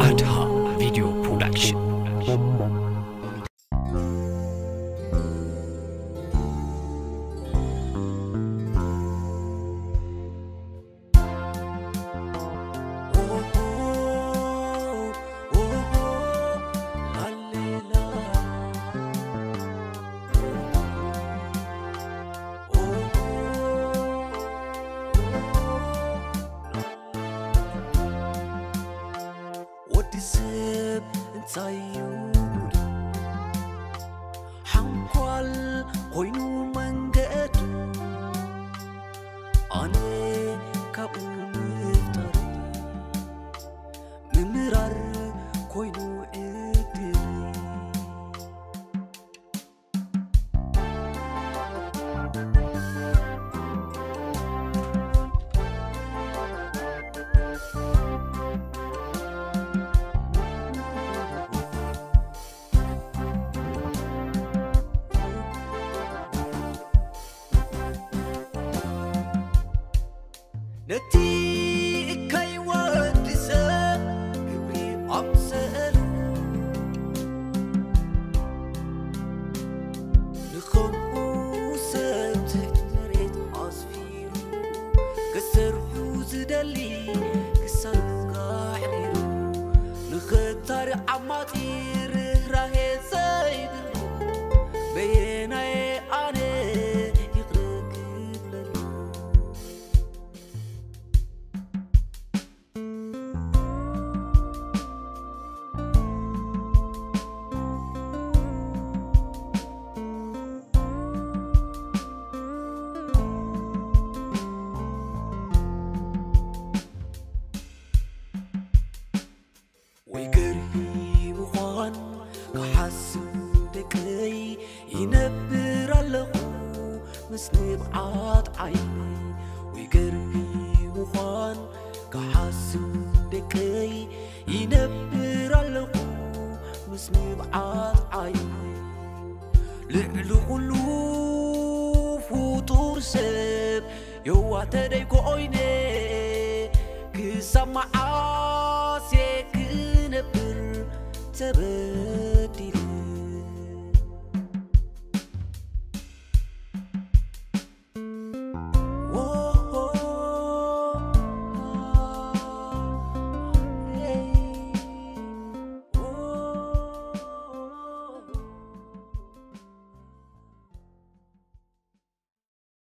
ኣድሃ ቪድዮ ፕሮዳክሽን። ወዲ ሰብ እንታይ እዩ ጉዱ? ሓንኳል ኮይኑ መንገዱ፣ ኣነ ካብኡ ምፍጣር፣ ምምራር ኮይኑ ዕድል። ነቲ እካይ ወዲ ሰብ ግብሪ ኣምሰሉ፣ ንኸምኡ ሰብ ትሕቲ መሬት ኣስፊሩ፣ ክሰርሑ ዝደሊ ክሳብ ኣሕሪሩ፣ ንኽታሪ ዓማጺ ርህራሄ ዘይብሉ፣ በየናየ ኣነ ይቕረ ክብለሉ? ወይ ገርሂ ምዃን ክሓስብ ደቀይ፣ ይነብር ኣለኹ ምስ ንብዓት ዓይነይ። ወይ ገርሂ ምዃን ክሓስብ ደቀይ፣ ይነብር ኣለኹ ምስ ንብዓት ዓይነይ። ልዕሊ ኩሉ ፍጡር ሰብ የዋህ ተደይ ኮይነ፣ ክሳብ መዓስ እየ ክነብር ተበዲለ?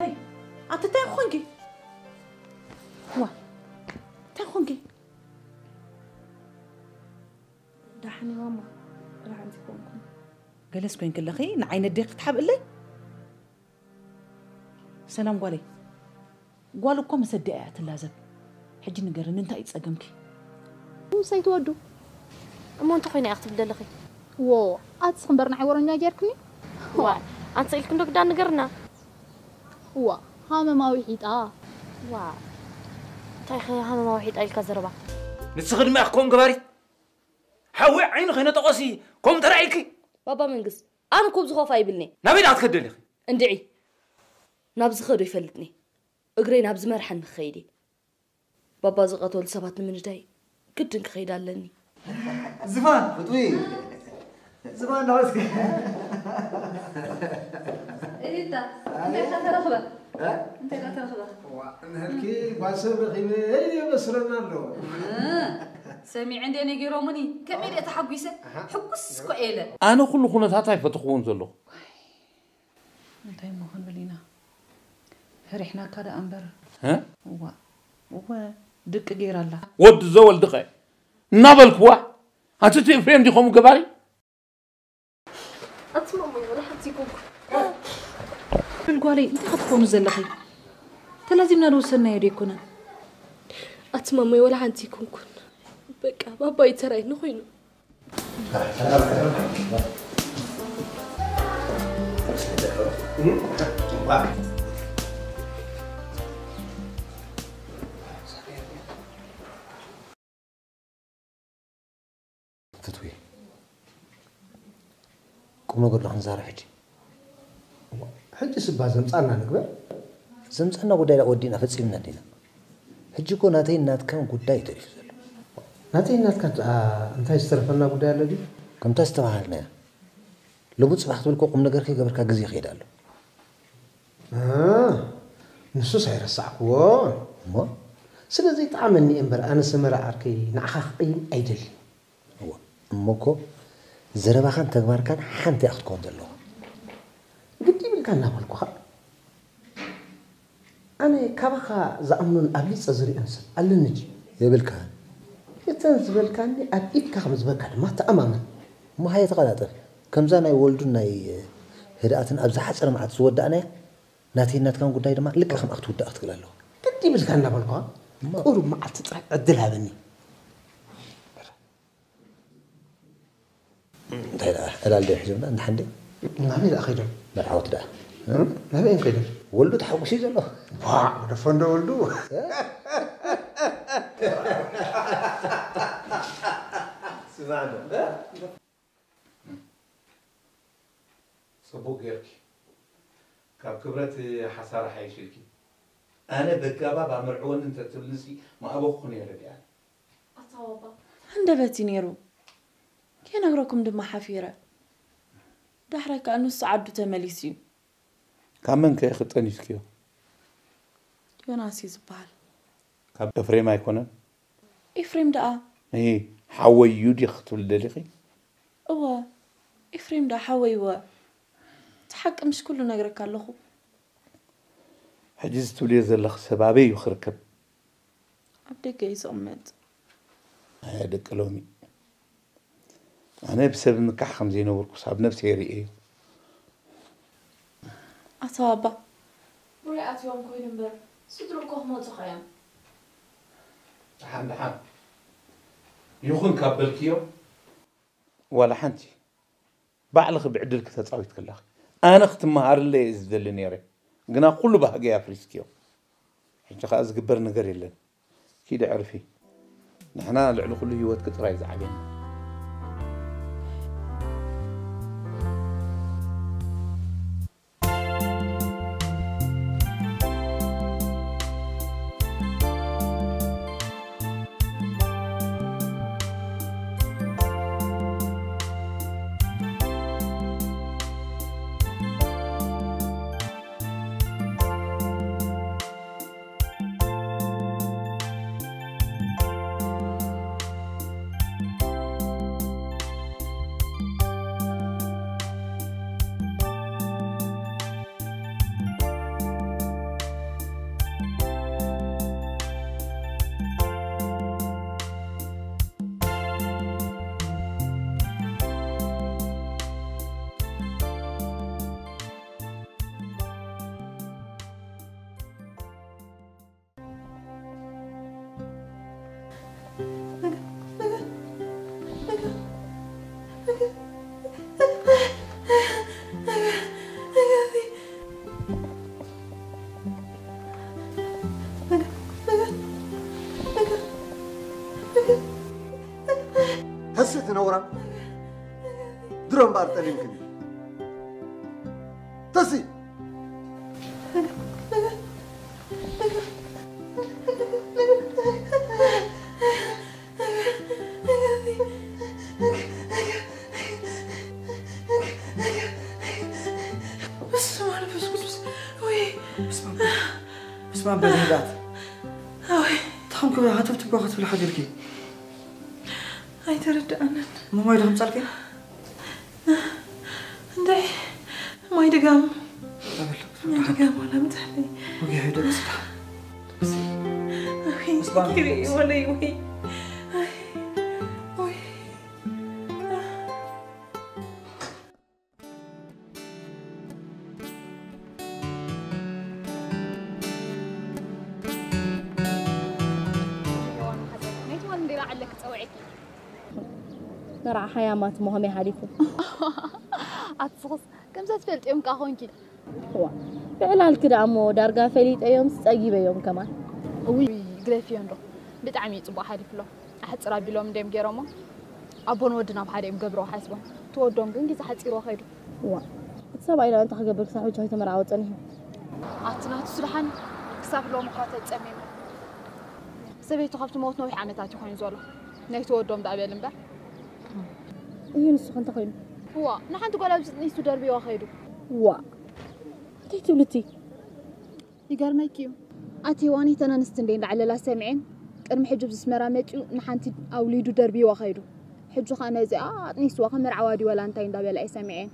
ኣይ፣ ኣቲ እንታይ ኾንኪ? ዋ፣ እንታይ ኾንኪ? ደሓን እየ ማማ፣ ደሓን ዘይኮንኩን። ገለስ ኮይንኪ ኣለኺ፣ ንዓይ ነዴኺ ክትሓብእለይ? ሰላም ጓለይ። ጓል እኮ ምስ ኣዲኣ እያ ትላዘብ። ሕጂ ንገርኒ፣ እንታይ እዩ ጸገምኪ? ምስ ኣይትወዱ። እሞ እንታይ ኮይና እያ ክትብል ዘለኺ? ዎ፣ ኣትስ እምበር ንዓይ ወረኛ ጌርክኒ? ዋ፣ ኣንተ ኢልክ እንዶ ግዳ ንገርና። ዋ፣ ሃመማ ውሒጣ። ዋ፣ እንታይ ኸ ሃመማ ውሒጣ ኢልካ ዘረባ? ንስኺ ድማ ኢኺ ከምኡ ገባሪት። ሓዊ ዓይኑ ከይነጠቖሲ ከምኡ ተራእይኪ። ባባ መንግስት፣ ኣነ እኮ ብዝኸፍኣ ይብልኒ። ናበይ ደኣ ክትከዲ ደሊኺ? እንድዒ፣ ናብ ዝኸዶ ይፈልጥኒ። እግረይ ናብ ዝመርሓኒ ክኸይድ እየ። ባባ ዝቐተሉ ሰባት ንምንዳይ ግድን ክኸይድ ኣለኒ። ዝፋን፣ ፍትዊ። ዝፋን፣ ናበይ እስከ? እታ፣ እንታይ ኢኻ ተረኽበ? እ? እንታይ ኢኻ ተረኽበ? ዋ፣ እንህልኪ ጓል ሰብ ረኺበ፣ እይ፣ የበስረና ኣለዎ። እ፣ ሰሚዐ እንደ ነጊሮሙኒ፣ ከመይ ድየ ተሓጒሰ? ኣሃ። ሕጉስ እኮ እየ ኢለ። ኣነ ኩሉ ኩነታት ኣይፈተኽዎን ዘለኹ። እንታይ እሞ ክንብል ኢና? ፈሪሕናካ ደኣ እምበር። እ? እዋ፣ እወ፣ ድቂ ገይራ ኣላ። ወዲ ዘወልድኸ እናበልክዋ፣ ኣንቲ እቲ ኤፍሬም ዲኸሙ ገባሪ? ኣቲ ማሞይ፣ ወላ ሓንቲ ይኮንኩን። ብል ጓለይ፣ እንታይ ክትኮኑ ዘለኺ? ተላዚምና ዝወሰናዮ ዶ ኣይኮነን? ኣቲ ማሞይ፣ ወላ ሓንቲ ይኮንኩን። በቃ፣ ባባይ ተራይ ንኾይኑ። ፍትዊ፣ ቁም ነገር ዶ ክንዛረብ ሕጂ? ሕጂ ስባ ዘምጻና ንግበር። ዘምጻና ጉዳይ ዳ ወዲና ፈጺምና እንዲና። ሕጂ እኮ ናተይን ናትካን ጉዳይ እዩ ተሪፉ ዘሎ። ናተይ ናትካ እንታይ ዝተረፈና ጉዳይ ኣሎ ድዩ? ከምታ ዝተባሃልናያ፣ ሎሚ ጽባሕ ክትብል እኮ ቁም ነገር ከይገበርካ ግዜ ይኸይድ ኣሎ። እ፣ ንሱስ ኣይረሳዕክዎ። እሞ? ስለ ዘይጠዓመኒ እየ እምበር፣ ኣነ ሰመረ ዓርከይ ንዓኻ ክቕይም ኣይደልን። እወ፣ እሞ እኮ ዘረባኻን ተግባርካን ሓንቲ እያ ክትከውን ዘለዋ። ግዲ ይብልካ እናበልኩኻ። ኣነ ካባኻ ዝኣምኖን ኣብሊጸ ዝርእዮን ሰብ ኣለኒ ድዩ? የብልካን። እተን ዝበልካኒ ኣብ ኢድካ ከም ዝበልካ ድማ ተኣማመን። እሞ ሃየ ተቐላጠፍ። ከምዛ ናይ ወልዱን ናይ ህድኣትን ኣብ ዝሓጸረ መዓልቲ ዝወዳእናያ፣ ናተይን ናትካን ጉዳይ ድማ ልክዕ ከምኣ ክትውዳእ ክትክእል ኣለዋ። ግዲ ይብልካ እናበልኳ፣ እሞ ቁሩብ መዓልቲ ጥራይ ዕድል ሃበኒ። እንታይ ደኣ፣ ዕላል ዶ ሒዞምና እንዳ ሓንዴ? ናበይ ደኣ ከይዶም? መርዓውቲ ደኣ? እም? ናበይ እዮም ከይዶም? ወልዱ ተሓጒሱ እዩ ዘሎ። ዋዕ፣ ደፈንዶ ወልዱ። ስማዕ ዶ። ጽቡቕ ጌርኪ። ካብ ክብረት ሓሳር ሓይሽ ኢልኪ። ኣነ በጋባብ ኣምርዕወኒ እንተትብልንሲ ምኣበኹ ነይረ ድኣ። ኣታ ባባ፣ ሃንደበት እዩ ነይሩ። ከይነግረኩም ድማ ሓፊረ። ዳሕራይ ከኣ ንሱ ዓዱ ተመሊሱ እዩ። ካብ መን ከ ኢኺ ጠኒስክዮ? ዮናስ እዩ ዝበሃል። ካብ ኤፍሬም ኣይኮነን? ኤፍሬም ደኣ? እሂ፣ ሓወይ እዩ ዲኺ ክትብሊ ደሊኺ? እወ፣ ኤፍሬም ደኣ ሓወይ እወ። እቲ ሓቂ ምሽ ኩሉ ነግረካ ኣለኹ። ሕጂ እዚ ትብልዮ ዘለኺ ሰብ ኣበይ እዩ ክርከብ? ኣብ ደገ እዩ ዝቕመጥ። ኣያ ደቂ ሎሚ። ኣነ ብሰብ ምካሕ ከም ዘይነበርኩስ ኣብ ነብሰይ ርእየዮ። ኣታ ባባ፣ ቡሬ ኣትዮም ኮይኑ እምበር፣ ስድርኡ እኮ ክመጹኻ እዮም። ደሓን፣ ደሓን። ይኹን ካብ በልክዮ፣ ዋላ ሓንቲ። ባዕልኺ ብዕድልኪ ተጻዊትኪ ኣለኺ። ኣነ ክትመሃርለይ እየ ዝደሊ ነይረ። ግና ኩሉ ባህገይ ኣፍሪስክዮ። ሕጂ ኸኣ ዝግበር ነገር የለን። ኪዲ ዕርፊ። ንሕና ልዕሊ ኩሉ ህይወትኪ ጥራይ ዝዓብየና። ተሲ ትነውራ ድሮ እምበኣር ጠሊምክኒ። ተሲ! በስመ ኣብ መንፈስ ቅዱስ። ወይ። በስመ ኣብ። በስመ ኣብ በል ህድኣት። ኣወይ። እንታይ ኮንኪ ሃተፍ ትብሎ ክትብሊ ሓዲርኪ? ኣይተረድኣንን። እሞ ማይ ዶ ከምጻልኪ? እንታይ? ማይ ድጋም። ኣበል። ማይ ድጋም ዋላ ምጻለይ። ወጊ ሃይደ በስመ ኣብ። ኣወይ፣ በስመ ኣብ። ይሪ፣ ወለይ፣ ወይ። ኣይ፣ ወይ። ነይቲ ዋን እንዴ ላዓለክ ጸውዐኪ። መርዓ ሓያማት መሆመይ ሓሊፉ። ኣትስኽስ፣ ከምዛ ትፈልጥዮም ከኣ ኾንኪ። እዋ፣ ብዕላልኪ ደኣ እሞ ዳርጋ ፈሊጠዮምስ ጸጊበዮም ከማን። እውይ፣ ግደፍዮ እንዶ። ብጣዕሚ እዩ ጽቡቕ ሓሊፍሎ። ኣሕጽር ኣቢሎም እንድዮም ገይሮሞ። ኣቦን ወድን ኣብ ሓደ እዮም ገብርዎ ሓስቦም። እቲ ወዶም ግን ግዜ ሓጺርዎ ከይዱ። እዋ፣ እቲ ሰብኣይ ደኣ እንታይ ክገብር ክሳብ ሕጂ ከይተመርዓወ ጸኒሑ? ኣቲ ናቱስ ደሓን ክሳብ ሎሚ እኳ ተጸሚሙ። ሰበይቱ ካብቲ ሞት ነዊሕ ዓመታት እዩ ኮይኑ ዘሎ። ናይ ተወዶም ደኣ በል እምበር። እዩ ንስኹ እንታይ ኮይኑ? እዋ፣ ንሓንቲ ጓል ኣብዚ ጥኒሱ ደርብዋ ከይዱ። ዋ እንታይ ትብልቲ? ይገርመኪ እዩ። ኣቲ ዋኒ ተናንስቲ እንደ እንዳዓለላ ሰሚዐን። ቅድሚ ሕጂ ኣብዚ ኣስመራ መፂኡ ንሓንቲ ኣውሊዱ ደርብዋ ከይዱ። ሕጂ ኸዓ ነዚኣ ኣጥኒስዋ ከመርዓዋ ድዩ ወላ እንታይ እንዳበላ እየ ሰሚዐን።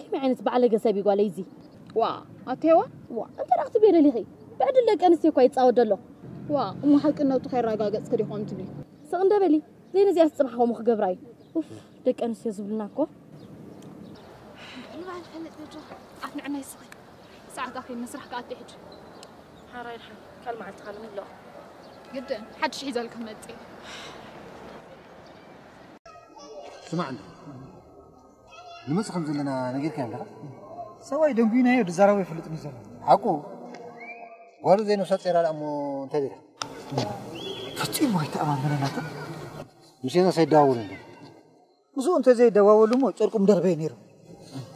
ከመይ ዓይነት ባዕለገ ሰብ እዩ ጓለይ እዚ? ዋ ኣቴዋ ዋ እንታይ ደኣ ክትብሊ ደሊኺ? ብዕድል ደቂ ኣንስትዮ እኳ ይፃወት ዘሎ። ዋ እሞ ሓቅነቱ ከይረጋገፅኪ ዲኹም ትብሊ? ስቕ እንደ በሊ። ዘይነዚኣ ዝፅባሕ ከምኡ ክገብራ እዩ። ኡፍ ደቂ ኣንስትዮ ዝብሉና እኮ። ንባዕል ፈልጥ በጃ ኣትንዕና ይስኺ። ሰዓት ኣኺል ንስራሕ ከኣቲ ሕጂ። ሓራይ ድሓን ካልእ መዓልቲ ካልእ ንብሎ። ግድን ሓድሽ ሒዘልካ መፅእ። ስማዕ እንዶ ንመጽእ ከም ዘለና ነጊርካዮም ዲኻ? ሰብኣይ ደንጉይናዮ ዝዛረቦ ኣይፈልጥን እዩ ዘሎ። ሓቁ ጓሉ ዘይነብሳ ጼራ ደኣ እሞ እንታይ ዜራ? ፈጺሙ ኣይተኣማመነን ኣታ። ምስ ዮናስ ኣይደዋወልን ድዩ? ምስኡ እንተዘይደዋወሉ እሞ ጨርቁ ምደርበየ ነይሩ።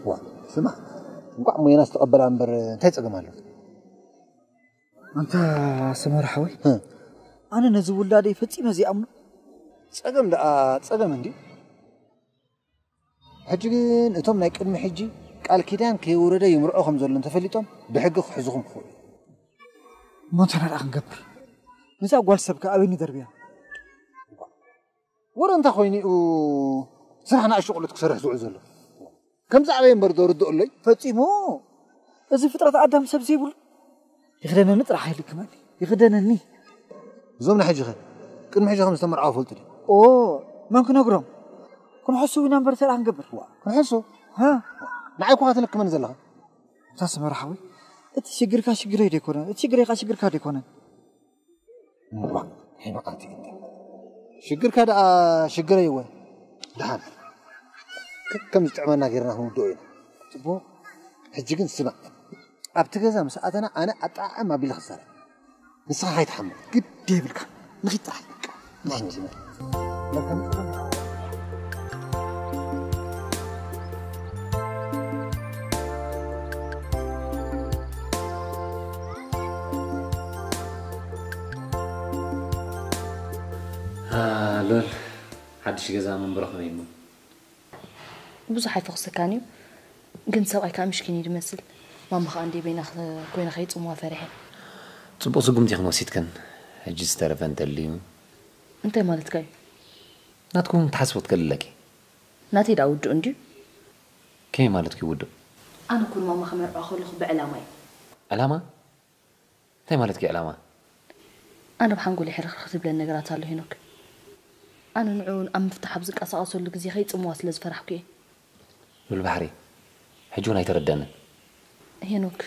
ዋ ስማዕ እንቋዕ እሞ ዮናስ ተቐበላ እምበር እንታይ ጸገም ኣሎ? ኣንታ ሰመረ ሓወይ ኣነ ነዚ ውላደይ ፈጺመ ዘይኣምኖ። ጸገም ደኣ ጸገም እንድዩ። ሕጂ ግን እቶም ናይ ቅድሚ ሕጂ ቃል ኪዳን ከይወረደ ይምርዖ ከም ዘሎ እንተፈሊጦም ብሕጊ ክሕዙኹም ክኽእሉ እዮም። እሞ እንታይ ደኣ ክንገብር? ነዛ ጓል ሰብ ከ ኣበይ ንደርብያ? ወረ እንታይ ኮይኑ እዩ ስራሕ ንኣሽቁለት ክሰርሕ ዝውዕል ዘሎ? ከምዚ ኣበይ እምበር ዶ ርድኦ ኣሎይ? ፈጺሙ እዚ ፍጥረት ኣዳም ሰብ ዘይብሉ ይኽደነኒ ጥራሕ ኣይልክመኒ ይኽደነኒ። እዞም ናይ ሕጂ ኸ ቅድሚ ሕጂ ከም ዝተመርዓው ፈልጡ ድዩ? ኦ መን ክነግሮም? ክንሕሱ ኢና እምበር እንታይ ደኣ ክንገብር? ክንሕሱ? ሃ ንዓይ እኳ ትልክመኒ ዘለኻ። እታ ሰመረ ሓወይ እቲ ሽግርካ ሽግረይ ደይኮነ እቲ ሽግረይ ከዓ ሽግርካ ደይኮነ። እምባ ሄኖቃንቲ እንዲ ሽግርካ ደኣ ሽግረይ እወ ደሓን ከከም ዝጥዕመና ጌርና ክንውድኦ ኢና። ጽቡቕ ሕጂ ግን ስማዕ ኣብቲ ገዛ ምስ ኣተና ኣነ ኣጠዓዕም ኣቢለ ክዛረብ ንስኻ ከይትሓምቕ ግዲ የብልካ ንኺድ ጥራሕ ሎል ሓድሽ ገዛ መንበሮ ከመይ እሞ? ብዙሕ ኣይፈኹሰካን እዩ ግን ሰብኣይ ከዓ ምሽኪን እዩ ዝመስል ማማ ከዓ እንደ በይና ኮይና ከይፅምዋ ፈሪሐ ፅቡቕ ስጉምቲ ኢኽን ወሲድክን ሕጂ ዝተረፈ እንተልዩ እንታይ ማለትካ እዩ ናትኩም ትሓስቦ ትከልለኪ ናተይ ዳ ውዱእ እንድዩ ከመይ ማለትኪ ውዱእ ኣነ እኮ ንማማ ከመርዖ ከለኹ ብዕላማ እዩ ዕላማ እንታይ ማለትኪ ዕላማ? ኣነ ብሓንጎለይ ሕርኽርኽ ዝብለኒ ነገራት ኣሎ ሄኖክ። ኣነ ንዕኡ ኣብ ምፍታሕ ኣብ ዝንቀሳቐሰሉ ግዜ ከይጽምዋ ስለ ዝፈራሕኩ እየ። ሉል ባሕሪ፣ ሕጂ እውን ኣይተረደኣንን። ሄኖክ፣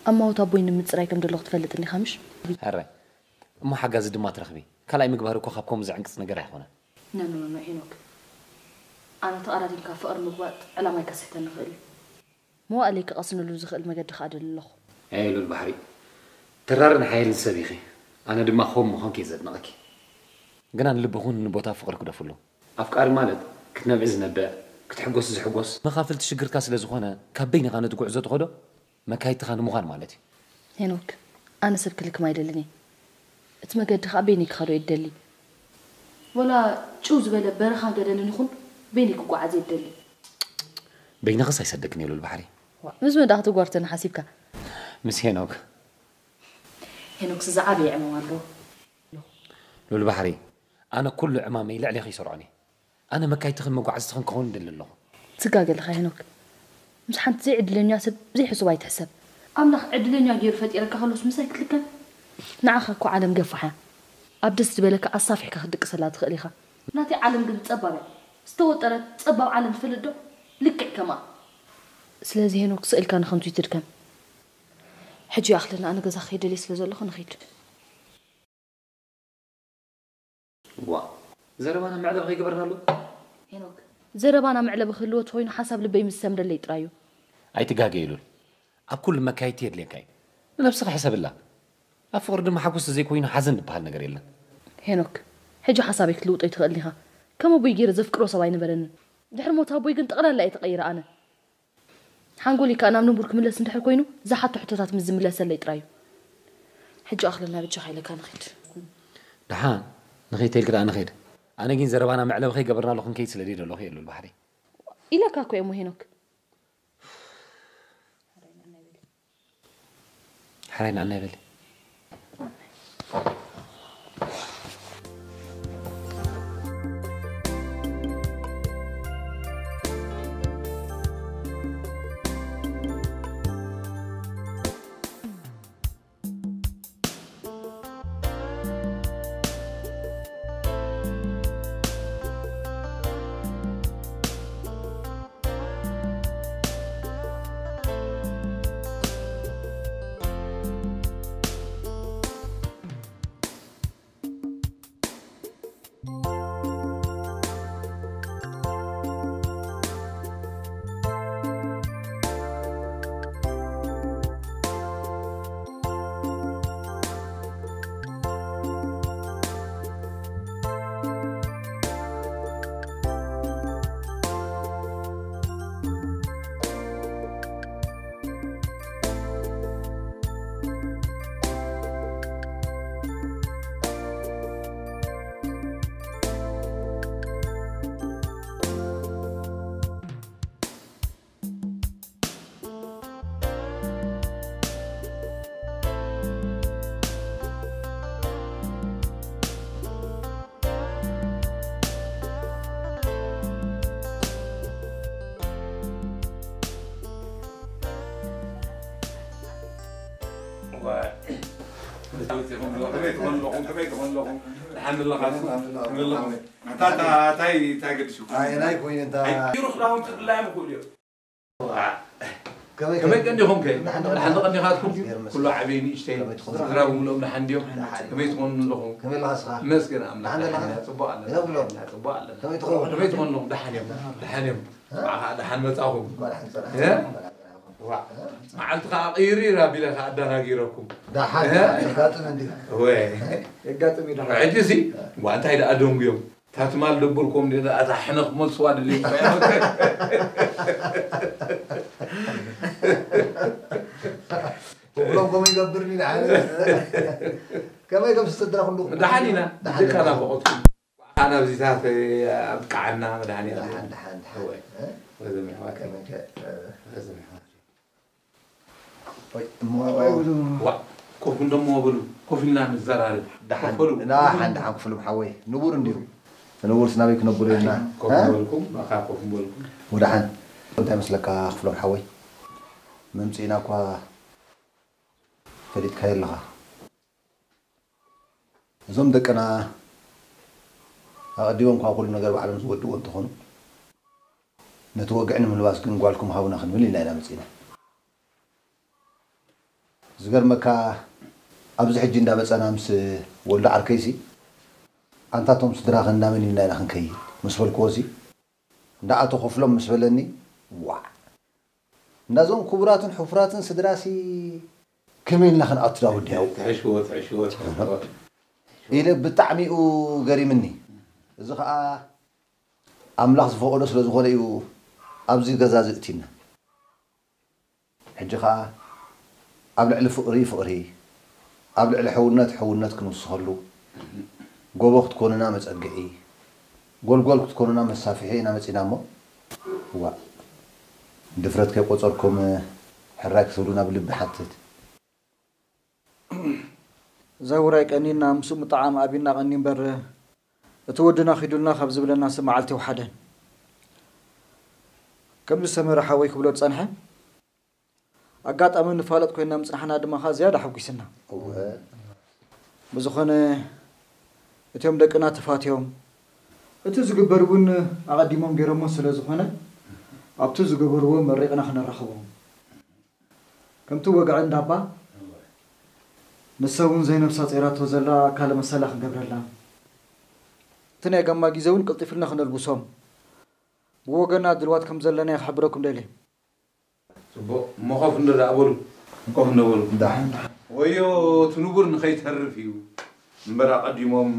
ኣማውት ኣቦይ ንምጽራይ ከም ዘለኹ ትፈልጥ እንዲኻ ምሽ? ሕራይ፣ እሞ ሓጋዚ ድማ ትረኽቢ። ካልኣይ ምግባር እኮ ካብ ከምኡ ዝዕንቅጽ ነገር ኣይኾነን። ኖ ኖ ኖ ሄኖክ፣ ኣነ ተቐዳዲምካ ፍቕሪ ምግባጥ ዕላማይ ከስሕተኒ ይኽእል እዩ። መዋእለይ ክቐስነሉ ዝኽእል መገዲ ከኣ እደሊ ኣለኹ። ኣየ ሉል ባሕሪ፣ ተራርን ሓየልን ሰብ ኢኺ፣ ኣነ ድማ ከምኡ ምዃንኪ እየ ዘድንቐኪ። ግና ንልብኹን ንቦታ ፍቕሪ ክደፍሉ። ኣፍቃሪ ማለት ክትነብዒ ዝነብዕ፣ ክትሕጎሲ ዝሕጎስ፣ መኻፍልቲ ሽግርካ ስለ ዝኾነ ካብ በይንኻ ነቲ ጉዕዞ ትኸዶ መካይድትኻ ንምዃን ማለት እዩ። ሄኖክ፣ ኣነ ሰብ ክልክም ኣይደልን እየ። እቲ መገዲ ከኣ በይነይ ክኸዶ እየ ዝደሊ። ወላ ጭው ዝበለ በረኻን ገደልን ይኹን በይነይ ክጓዓዝ እየ ዝደሊ። በይንኽስ ኣይሰደክን እየ ሉል ባሕሪ። ምስ መን ደኣ ክትጓርተኒ ሓሲብካ? ምስ ሄኖክ። ሄኖክስ ዝዓበየ ዕማም ኣለዎ። ሉል ባሕሪ፣ ኣነ ኩሉ ዕማመይ ልዕሌኺ ይሰርዖን እየ። ኣነ መካይድትኽን መጓዕዝትኽን ክኸውን እደሊ ኣለኹ። ትጋገ ኣለኻ ሄኖክ። ምስ ሓንቲ ዘይዕድለኛ ሰብ ዘይሕሱብ ኣይትሕሰብ። ኣምላኽ ዕድለኛ ገይሩ ፈጢረካ ከሎስ ምሳይ ክትልከም? ንዓኻ እኮ ዓለም ገፋሕ እያ። ኣብ ደስ ዝበለካ ኣሳፊሕካ ክትድቅሰላ ትኽእል ኢኻ። ናተይ ዓለም ግን ጸባብ እያ። ዝተወጠረት ጸባብ ዓለም ትፈልጥ ዶ? ልክዕ ከምኣ። ስለዚ ሄኖክ ስእልካ ንኸንቱ ይትድከም። ሕጂ ይኣኽለና ኣነ ገዛ ክኸይድ ደልየ ስለ ዘለኹ ንኺድ። ዋእ ዘረባና መዕለቢ ከይገበርናሉ። ሄኖክ ዘረባና መዕለቢ ክህልዎ ተኾይኑ ሓሳብ ልበይ ምስ ሰምረለይ ጥራይ እዩ። ኣይትጋገ ሉል ኣብ ኩሉ መካየድቲ የድልየካ እዩ። ንነብስኻ ሕሰብላ። ኣብ ፍቕሪ ድማ ሓጎስ ተዘይኮይኑ ሓዘን ዝበሃል ነገር የለን። ሄኖክ ሕጂ ሓሳበይ ክትልውጦ ኣይትኽእልን ኢኻ። ከም ኣቦይ ገይረ ዘፍቅሮ ሰብ ኣይነበረንን። ድሕሪ ሞት ኣቦይ ግን ጠቕላላ እየ ተቐይረ ኣነ። ሓንጎለይ ከኣ ናብ ንቡር ክምለስ እንድሕር ኮይኑ ዝሓቶ ሕቶታት ምስ ዝምለሰለይ ጥራይ እዩ። ሕጂ ኣኽለና በጃኻ ኢለካ ንኺድ። ደሓን ንኸይተልክ ደኣ ንኸይድ። ኣነ ግን ዘረባና መዕለቢ ከይገበርናሉ ክንከይድ ስለ ደለኹ እየ ሉል ባሕሪ። ኢለካ እኮ እየ ሄኖክ። ሓራይ ንዓና ይበል። እንታይ ገዲሱ? ኣየናይ ኮይኑ እንታ ኣይ ሩኽ ዳውን ትድላይ ምኽእሉ እዮም። ከመይ ከመይ ቀንዲኹም ከ? ደሓን ደሓን ቀንዲኻትኩም? ይገርም ኩሉ ዓብዪ ንእሽተይ ከመይ ትኾኑ? ስድራ ብምልኦም ደሓን ድዮም? ደሓን። ከመይ ትኾኑ ኣለኹም? ከመይ ኣለኻ እስኻ? መስገን ኣምላኽ ደሓን ደሓን ኣለኻ? ኢና፣ ጽቡቕ ኣለና። ከመይ ብሎም? ጽቡቕ ኣለና። ከመይ ትኸውን? ከመይ ትኾኑ ኣለኹም? ደሓን እዮም። ደሓን እዮም። ንዓኻ ደሓን መጻኹም። እንኳዕ ደሓን ጸናሕካ። እ? እንኳዕ ደሓን ጸናሕካ። ዋ። መዓልቲ ኸዓ ቅይር ኣቢለ ኸዓ ኣዳናጊረኩም። ደሓን እ? የጋጥም እንድዩ። ወይ። የጋጥም እዩ ደሓን። ሕጂ ሲ ዋ እንታይ ደኣ ደንጉዮም። እታ ትማል ደበልኩም ድየ ደኣ እታ ሕነ ክመልስዋ ደልዮም። ክብሎም ከምኡ ይገብርኒ ደሓን ከመይ ከም ስድራ ኩሉ ደሓን ኢና ደሓን ደካ ናፈቆትኩም ኣናብዚታት ኣብቃዓና መድሃኒ ደሓን ደሓን ደሓን ወዘም ይሕዋት ከመይ ከ ወዘም ይሕዋት ወይ እሞ ዋ ኮፍ እንደሞ በሉ ኮፍ ኢልና ንዘራርብ ደሓን ኮፍ በሉ እና ሓን ደሓን ክፍሉም ሓወይ ንቡር እንድዩ ንቡር ስናበይ ክነብሩ ኢልና ኮፍ በልኩም ኣኻ ኮፍ በልኩም ወደሓን እንታይ መስለካ ክፍሎም ሓወይ መምፅእና እኳ ፈሊጥካዮ ኣለኻ እዞም ደቅና ኣቐዲሞም ካብ ኩሉ ነገር ባዕሎም ዝወድእዎ እንተኾኑ ነቲ ወግዒ ንምልባስ ግን ጓልኩም ሃቡና ክንብል ኢና ኢና መፂና ዝገርመካ ኣብዚ ሕጂ እንዳመፀና ምስ ወልዶ ዓርከይሲ ኣንታቶም ስድራኸ እንዳመን ኢልና ኢና ክንከይድ ምስ በልክዎ ሲ እንዳኣቶ ከፍሎም ምስ በለኒ ዋዕ እንዳዞም ክቡራትን ሕፉራትን ስድራሲ ከመይ ኢልና ክንኣቱ ዳ ወዲ ያው ትሕሽዎ ትሕሽዎ ትሕሽዎ ኢለ ብጣዕሚኡ ገሪምኒ እዚ ከዓ ኣምላኽ ዝፈቐዶ ስለ ዝኾነ እዩ ኣብዚ ገዛ ዝእቲና ሕጂ ከዓ ኣብ ልዕሊ ፍቕሪ ፍቕሪ ኣብ ልዕሊ ሕውነት ሕውነት ክንውስኸሉ ጎቦ ክትኮኑና መፀግዒ ጎልጎል ክትኮኑና መሳፍሒ ኢና መፂና እሞ ዋእ ድፍረት ከይቆፀርኩም ሕራይ ክትብሉና ብልቢ ሓትት እዛ ውራይ ቀኒና ምስኡ ምጥዓም ኣብዩና ቀኒ እምበር እቲ ወድና ኺዱልና ካብ ዝብለናሲ መዓልቲ ይውሓደን። ከምዚ ሰመረ ሓወይ ክብሎ ዝጸንሐ ኣጋጣሚ ንፋለጥ ኮይንና ምጽናሕና ድማ ኸኣ ዝያዳ ሓጒስና። ብዝኾነ እቲኦም ደቅና ተፋትዮም እቲ ዝግበር እውን ኣቐዲሞም ገይሮሞ ስለ ዝኾነ ኣብቲ ዝገበርዎ መሪቕና ኽንራኸቦም። ከምቲ ወግዒ እንዳባ ንሳ እውን ዘይነብሳ ጸይራቶ ዘላ ኣካለ መሰላ ክንገብረላ እቲ ናይ ጋማ ግዜ እውን ቅልጢፍልና ክነልብሶም ብወገና ድልዋት ከም ዘለናዮ ክሕብረኩም ደልየ። ጽቡቕ እሞ ኮፍ እንዶ ደኣ በሉ ኮፍ እንዶ በሉ ዳሕን ወዮ እቲ ንቡር ንኸይተርፍ እዩ እምበር ኣቐዲሞም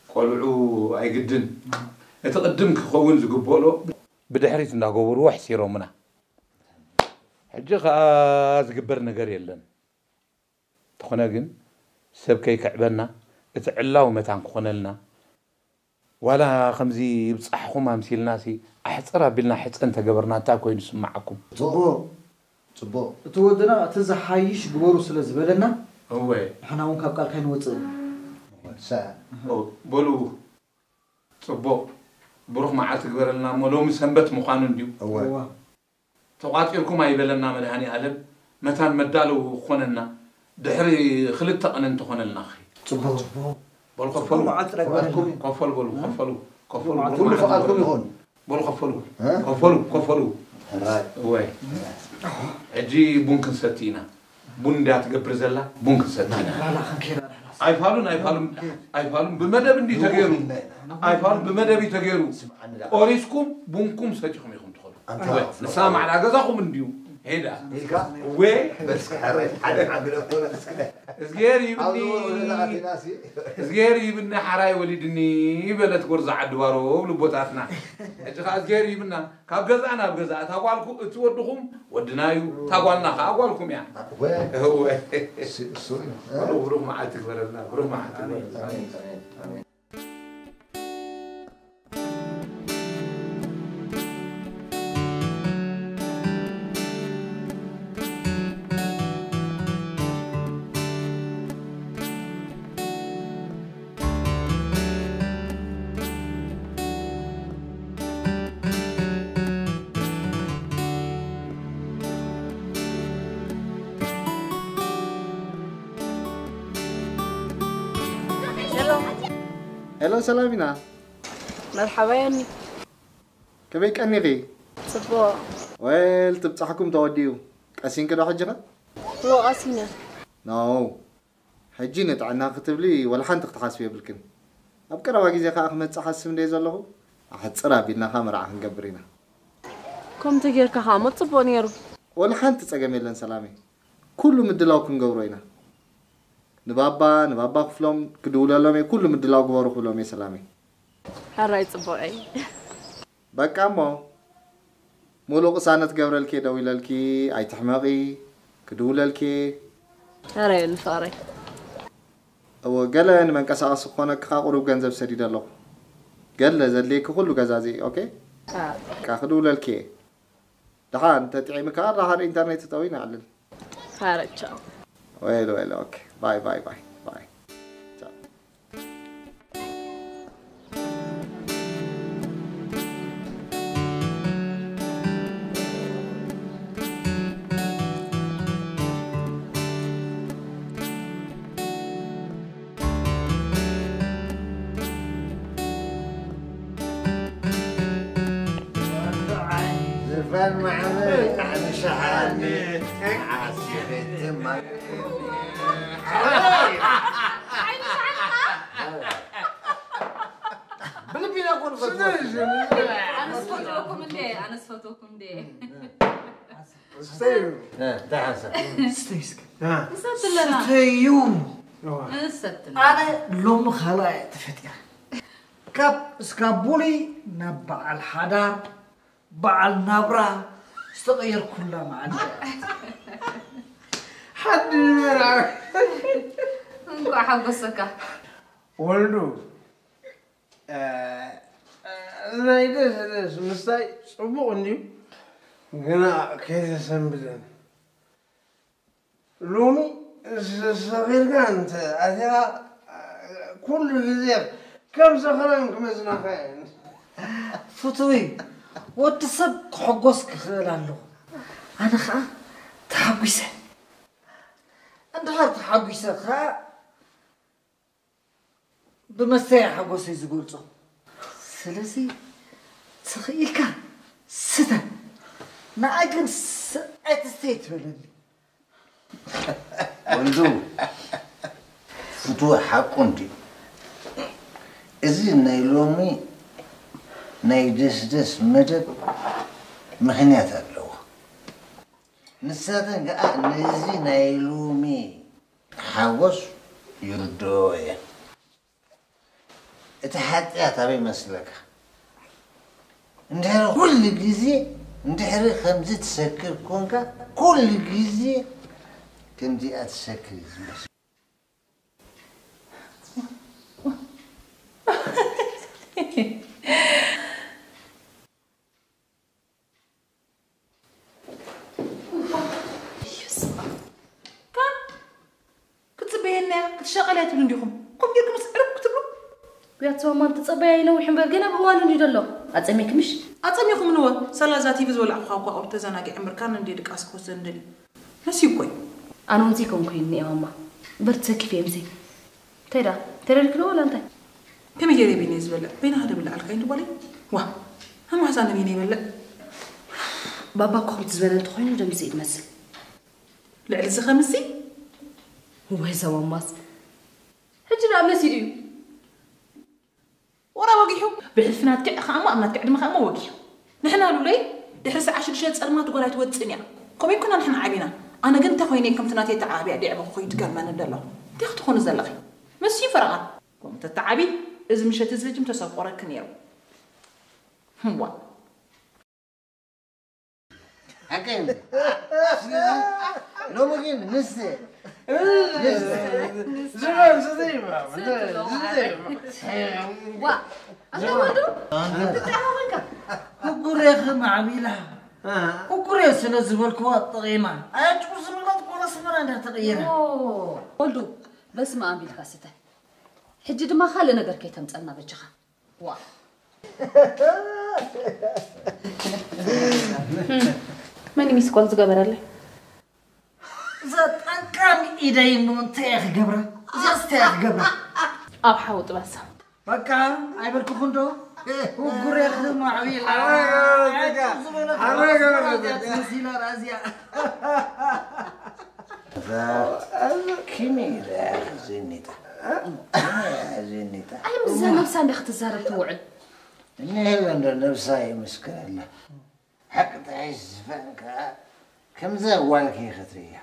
ቆልዑ ኣይግድን እቲ ቅድም ክኸውን ዝግበኦ ብድሕሪት እንዳገበርዎ ኣሕሲሮምና ሕጂ ከኣ ዝግበር ነገር የለን እንተኾነ ግን ሰብ ከይክዕበና እቲ ዕላዊ መታን ክኾነልና፣ ዋላ ከምዚ ይብጻሕኹም ኣምሲልናሲ ኣሕጽር ኣቢልና ሕጸ እንተገበርና እንታይ ኮይኑ ዝስምዓኩም? ጽቡቕ፣ ጽቡቕ። እቲ ወድና እቲ ዝሓይሽ ግበሩ ስለ ዝበለና፣ እወ። ንሕና እውን ካብ ቃልካ ኣይንወጽእን። ሰ- ኦ፣ በሉ፣ ጽቡቕ። ብሩኽ መዓልቲ ግበረልና እሞ ሎሚ ሰንበት ምዃኑ እንድዩ። እወ። እወ። ተቋጺርኩም ኣይበለና መድሃኒ ኣለም መታን መዳለዊ ክኾነና ድሕሪ ክልተ ቀን እንተኾነልና ኸ? ጽቡቕ። በሉ ከፈሉ። ጽቡቕ መዓልቲ ረግበና። ከፈሉ በሉ፣ ከፈሉ፣ ከፈሉ። ኩሉ ፍቓድኩም ይኹን። በሉ ከፈሉ። እ? ከፈሉ፣ ከፈሉ። ሕራይ። ወይ። ሕጂ ቡን ክንሰቲ ኢና። ቡን እንድያ ትገብር ዘላ፣ ቡን ክንሰቲ ኢና። ላላ ክንከይዳ ንሕናስ። ኣይፋሉን፣ ኣይፋሉን፣ ኣይፋሉን። ብመደብ እንዲ ተገይሩ። ኣይፋሉን፣ ብመደብ እዩ ተገይሩ። ስምዓኒ ደኣ። ቆሪስኩም፣ ቡንኩም ሰቲኹም ኢኹም ትኸዱ። ኣንታ ወይ፣ ንሳ ማዕዳ ገዛኹም እንድዩ ሄዳ። ኢልካ? ወይ። በስኪ ሕራይ፣ ሓደ ዓቢ ለኮ በስኪ። እዝጌር ይብኒ። ኣብዚ ወረ ወረ ዝኣቲናሲ። እዝጌር ይብኒ ሓራይ ወሊድኒ በለት ጎርዛ ዓዲ ባሮ ብልቦታትና። ሕጂ ኸኣ እዝጌር ይብና። ካብ ገዛ ናብ ገዛ፣ እታ ጓልኩ-፣ እቲ ወድኹም ወድና እዩ፣ እታ ጓልና ኸኣ ጓልኩም እያ። እወ። እወ። እሱ፣ እሱ እዩ። ብሩኽ፣ ብሩኽ መዓልቲ ግበረልና፣ ብሩኽ መዓልቲ ኣሜን፣ ግበረልና። ኣሜን፣ ኣሜን፣ ኣሜን። ሄሎ። ሄሎ፣ ሰላም ኢና። መርሓባ ዮኒ። ከመይ ቀኒኺ? ጽቡቕ። ወል፣ ትብጻሕኩም ተወዲኡ። ቀሲንኪ ዶ ሕጂ ኸ? እወ፣ ቀሲነ። ኖ። ሕጂ ንጥዕና ክትብሊ ወላ ሓንቲ ክትሓስቢ የብልክን። ኣብ ቀረባ ግዜ ከኣ ክመጽእ ሓስብ እንደ ዘለኹ፣ ኣሕጽር ኣቢልና ከኣ መርዓ ክንገብር ኢና። ከምቲ ጌርካ ከኣ እሞ ጽቡቕ ነይሩ። ወላ ሓንቲ ጸገም የለን ሰላመይ። ኩሉ ምድላው ክንገብሮ ኢና። ንባባ፣ ንባባ ክፍሎም ክድውለሎም እየ፣ ኩሉ ምድላው ግበሩ ክብሎም እየ ሰላመይ። ሕራይ ጽቡቐይ። በቃ እሞ፣ ሙሉእ ቅሳነት ገብረልኪ እየ ደዊለልኪ፣ ኣይትሕመቒ፣ ክድውለልኪ እየ። ሕራይ ዮኒ ፍቕረይ። እወ፣ ገለ ንመንቀሳቐሲ ክኾነኪ ከኣ ቁሩብ ገንዘብ ሰዲደ ኣለኹ። ገለ ዘድልየኪ ኩሉ ገዛዝኢ፣ ኦኬ? ኣዎ። በቃ ክድውለልኪ እየ። ደሓን፣ እንተጥዒምካ ደሓር ኢንተርኔት እተዊ ንዕልል። ኧረ ቻው። ወይለ፣ ወይለ፣ ኦኬ። ባይ፣ ባይ፣ ባይ፣ ባይ። ቻው። ዝፈን ማዕበል፣ ዓቢ ሸሓኒ፣ ዓስቤት ማይ። ብልቢ ኢና እኮ ንፈትዎ። ኣነስ ፈትወኩም እንዴ? ኣነስ ፈትወኩም እንዴ? እ፣ እንታይ ሓንሳብ? ስተይ እስከ። እ። ንሰቲ ኣለና። ስተዩ። እዋ። ንሰቲ ኣለና። ኣነ ሎሚ ካልኣይ እየ ተፈጢረ። ካብ እስካቡሊ ናብ በዓል ሓዳር፣ በዓል ናብራ ዝተቐየርኩላ መዓልቲ እያ። ሓዲ መርዓ። እንኳዕ ሓጎሰካ። ወልዱ፣ እ፣ እ፣ ናይ ደስ ደስ ምስታይ ጽቡቕ እንድዩ፣ ግና ከይተሰንብደን። ሎሚ ስ-፣ ሰኺርካ እንተ ኣቲኻ፣ ኩሉ ግዜ ከም ሰኽራም ክመዝናኻ እየን። ፍቱይ፣ ወዲ ሰብ ክሕጎስ ክኽእል ኣለዎ። ኣነ ኸኣ ተሓጒሰ። እንድሕር ተሓጒሰ ኸኣ ብመስተይ ሓጎሰይ ዝገልጾ። ስለዚ ትኽኢልካ ስተ። ንዓይ ግን ስ-፣ ኣይትስተይ ትበለኒ። ወልዱ፣ ፍትወ ሓቁ እንድዩ። እዚ ናይ ሎሚ ናይ ደስደስ መደብ ምኽንያት ኣለዎ። ንሳተን ከኣ ነዚ ናይ ሎሚ ሓጎስ ይርድኦ እየን። እቲ ሓጢኣት ኣበይ መስለካ? እንድሕሪ ኩሉ ግዜ፣ እንድሕሪ ከምዚ ትሰክር ኮንካ፣ ኩሉ ግዜ ከምዚኣ ትሰክር እዩ ዝመስል። ክትሸቐል እያ ትብሉ እንዲኹም። ከምኡ ጌርኩምስ ዕርብ ክትብሉ። ያትሰማን ትጸበያ ይነውሕ እምበር ገና ብእዋኑ እንዲዩ ዘሎ። ኣጸሚክምሽ? ኣጸሚኹም ንወ። ሰላዛ ቲቪ ዝወላዕኹ እኳ ቆብ ተዘናጊዐ እምበር ካን እንዴ ድቃስ ክወስድ እንደሊ። መሲ እኮ እዩ። ኣነ እውን ዘይኮንኩ እየ እኒኤ ማማ። እምበር ትሰኪፍ እየ ምሰይ። እንታይ ደኣ? ተደልክዶ ዋላ እንታይ? ከመይ ገይረ በይነይ ዝበልዕ? በይና ሃደ ብልዓልካ ይንዱ ጓለይ? ዋ፣ ኣማሕዛ ንበይነ ይበልዕ። ባባ እኮ ከምቲ ዝበለ እንተኾይኑ ደምሲ እዩ ትመስል። ልዕሊ እዚ ከምዚ? ወይ እዛ ማማስ። ሕጂ ደኣ መሲሉ እዩ። ወራ ወጊሑ። ብሕልፊ ናትኪ ከኣ እሞ፣ ኣብ ናትኪ ዕድመ ከኣ እሞ ወጊሑ። ንሕና ሉለይ ድሕሪ ሰዓት ሽዱሽተ ጸልማት ጓል ኣይትወጽእን እያ። ከምኡ ይኩና ንሕና ዓቢና። ኣነ ግን እንታይ ኮይነ ከምቲ ናተይ ተዓብያ ዲዕበኹ ኮይኑ ትገርመኒ ደሎ። እንታይ ክትኾኑ ዘለኺ? መሲ ፈረቓ። ከምኡ ተተዓቢ፣ እዚ ምሸት እዚ ህጅም ተሰቆረኪ ነይሩ። ህዋ። ሓቀይ። ሎሚ ግን ንስ ዝመም ስዘይማ ዋ ኣታ ወዱ እንታይ ሆንካ? ኩኩሬ ማዕቢላ ኩኩሬ ስለ ዝበልክዋ ጠቒማ ኣጭቁ ዝብላት ኮነ ስመራ እንዳተቐየረ ወልዱ በስመ ኣብ ኢልካ ስተ ሕጂ ድማ ካልእ ነገር ከይተምፀልና በጅኻ ዋ መን ሚስኮል ዝገበረለይ እዛ ጠቃሚ ኢደይ እሞ እንታይ እየ ክገብራ እዚኣስ እንታይ እየ ክገብራ ኣብ ሓዊ ጥበሳ በቃ ኣይበልኩኹን ዶ ውጉር እየ ክማዕቢላ መሲላ ራዚያ ከመይ ኢላ እያ ዝኒጣ ዝኒጣ ኣይ ምዛ ነብሳ እንዳ ክትዛረብ ትውዕል እኒሀ እንዶ ነብሳ ይምስክረላ ሓቂ ጥራይ ዝፋን ከኣ ከምዛ ጓልኪ ክትርእያ።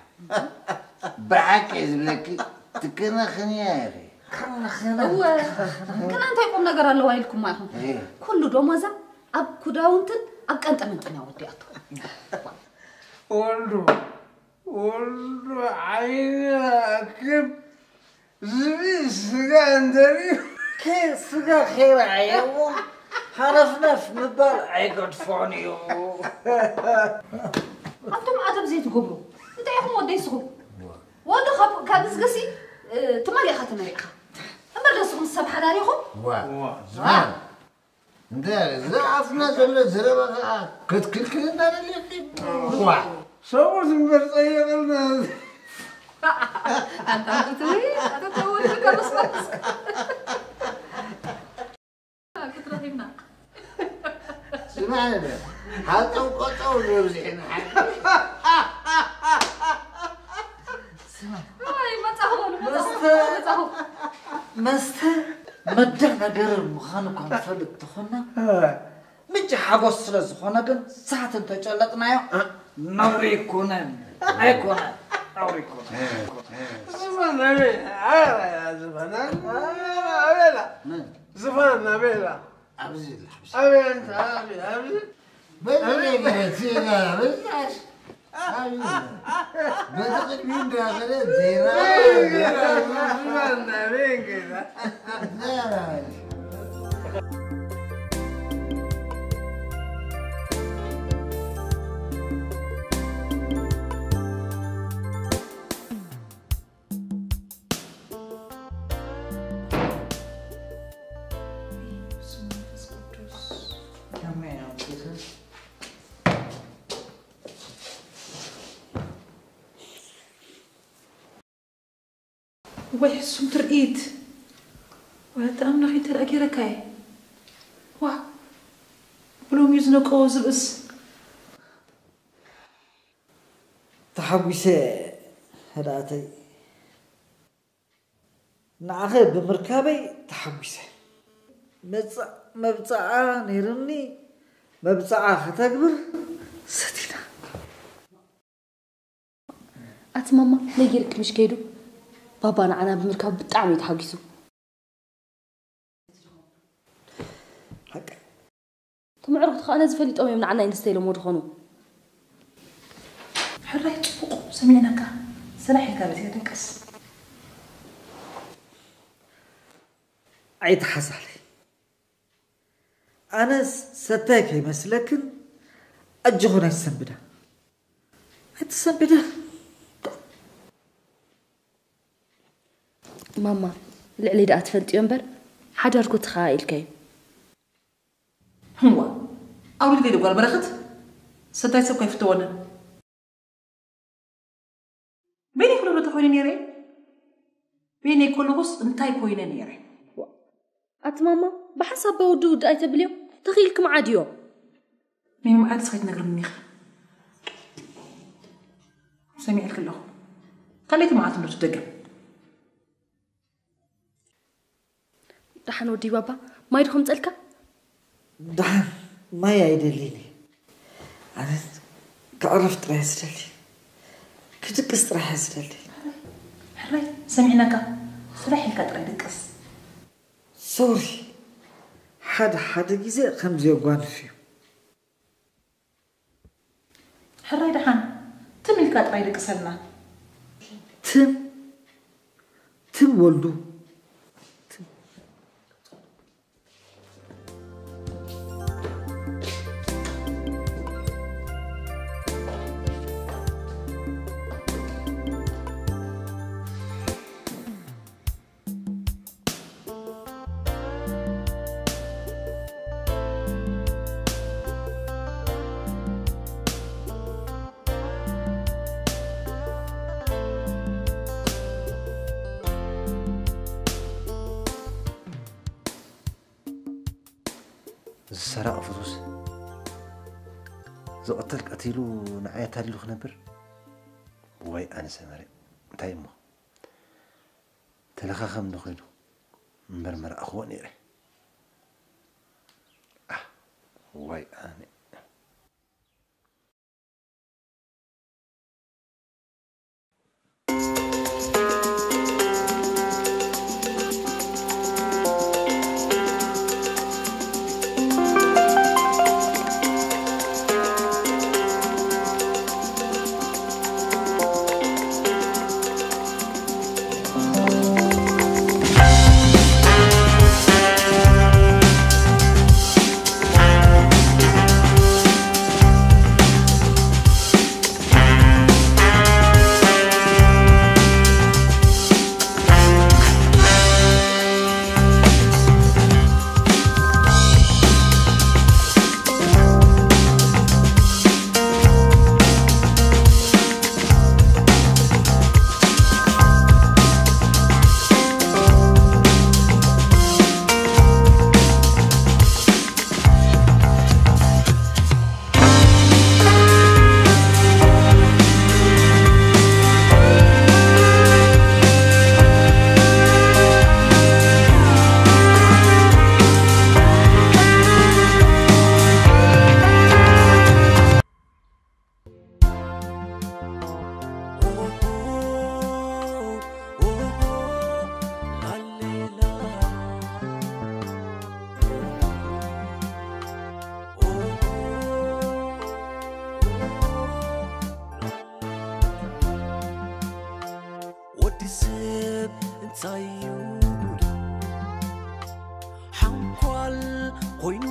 ብሓቂ ዝብለኪ ትከናኸንያ ኢኺ። እወ፣ ግና እንታይ ቁም ነገር ኣለዋ ኢልኩማ ኢኹም? እየ። ኩሉ ደሞዛ ኣብ ኩዳውንትን ኣብ ቀንጠመንጥን እያ ወዲኣቶ። ወልዱ፣ ወልዱ ዓይኒ ኣክብ ዝብኢ ስጋ እንተሪኡ ከ- ስጋ ከይረኣየዎ ሃረፍነፍ ምባል ኣይገድፎን እዩ ኣንቱም ኣደብ ዘይትገብሩ እንታይ ኢኹም ወደይ ስኹም ወዲ ካብ ካብ ዝገሲ ትማሊ ኢኻ ተመሪዕኻ እምበር ደስኹም ሰብ ሓዳር ኢኹም ዋ ዝባን እንተ ዝኣፍና ዘሎ ዘረባ ከዓ ክትክልክልና ደለኪ ዋ ሰብኡት እምበር ፀየቕልና ኣንታ ኣንቱትዊ ኣተተወልካ መስመስ ክትረኺብና ስማዕ ነበር ሓጠው ቆጠው ንብዝሒ ንሓ መስተ መደናገሪ ምዃኑ እኳ ንፈልጥ ተኾና ምንጪ ሓጎስ ስለ ዝኾነ ግን ሰዓት እንተጨለጥናዮ ነውሪ ይኮነን ኣይኮነን ነውሪ ይኮነን ዝፋን ናበይ ዝፋን ናበላ ዝፋን ናበላ ኣብዚ ኣብዚ ኣበይ ኣንተ ኣብዚ ኣብዚ በዚ ነገር ዜና በዛሽ በዚ ቅድሚ እንዳኸደ ዜና ወይ ሕሱም ትርኢት ወይ ኣታ ኣምላኽ እንታይ ደኣ ገይረካ እየ ዋ ብሎም እዩ ዝነቀዎ ዝብእስ ተሓጒሰ ህድኣተይ ንዓኸ ብምርካበይ ተሓጒሰ መብፅዓ ነይርኒ መብፅዓ ከተግብር ሰቲና ኣቲ ማማ ነጊርኪ ምሽ ከይዱ ባባ ንዓና ብምርካቡ ብጣዕሚ እዩ ተሓጒሱ። ሓቀይ። እቶም ኣዕሩኽቲ ከኣ ነዚ ፈሊጦም እዮም ንዓና ኢንስተ ኢሎሞ ዝኾኑ። ሕራይ ጽቡቕ ሰሚዕናካ። ስራሕ ኢልካ በዚኣ ደንቀስ። ኣይትሓዛለይ። ኣነስ ሰታይ ከይመስለክን ኣጆኹን ኣይትሰንብዳ ኣይትሰንብዳ ማማ፣ ልዕሊ ደኣ ትፈልጥዮ እምበር ሓዳርኩ ትኸኣ ኢልካዩ። ህዋ፣ ኣውሪድ ገይደ ጓል በረኸት፣ ሰታይ ሰብ ከይፍተወንን። በይነይ ኩሉ ተኾይነ ነይረ። በይነይ ኮለኹስ እንታይ ኮይነ ነይረ? ኣቲ ማማ፣ ብሓንሳብ በውዲ ውዲ ኣይተብልዮ። ተኽኢልኪ መዓድዮ። ናይ መዓድ ስኸይ ትነግርኒ ኢኺ። ሰሚዕልኪ ኣለኹ። ካልኣይቲ መዓልቲ እንዶ ትደገም። ደሓን ወዲ ባባ፣ ማይ ዶ ከምጸልካ? ደሓን፣ ማይ ኣይደልይን እየ። ኣነ ከዕርፍ ጥራይ እየ ዝደሊ። ክድቅስ ጥራይ እየ ዝደሊ። ሕራይ፣ ሰሚዕናካ። ስራሕ ኢልካ ጥራይ ድቅስ። ሶሪ፣ ሓደ ሓደ ግዜ ከምዚ የጓንፍ እዩ። ሕራይ ደሓን፣ ትም ኢልካ ጥራይ ድቅሰልና። ትም፣ ትም ወልዱ፣ ትም። ዝሰራቕ ፍሱስ፣ ዝቐተል ቀቲሉ ንዓይ ኣታሊሉ ክነብር? ዋይ ኣነ ሰመረ፣ እንታይ እሞ? ተለኻኸም እንዶ ኮይኑ እምበር መርኣኽዎ ነይረ። ኣህ፣ ዋይ ኣነ። ወዲ ሰብ እንታይ እዩ ሓንኳል ኮይኑ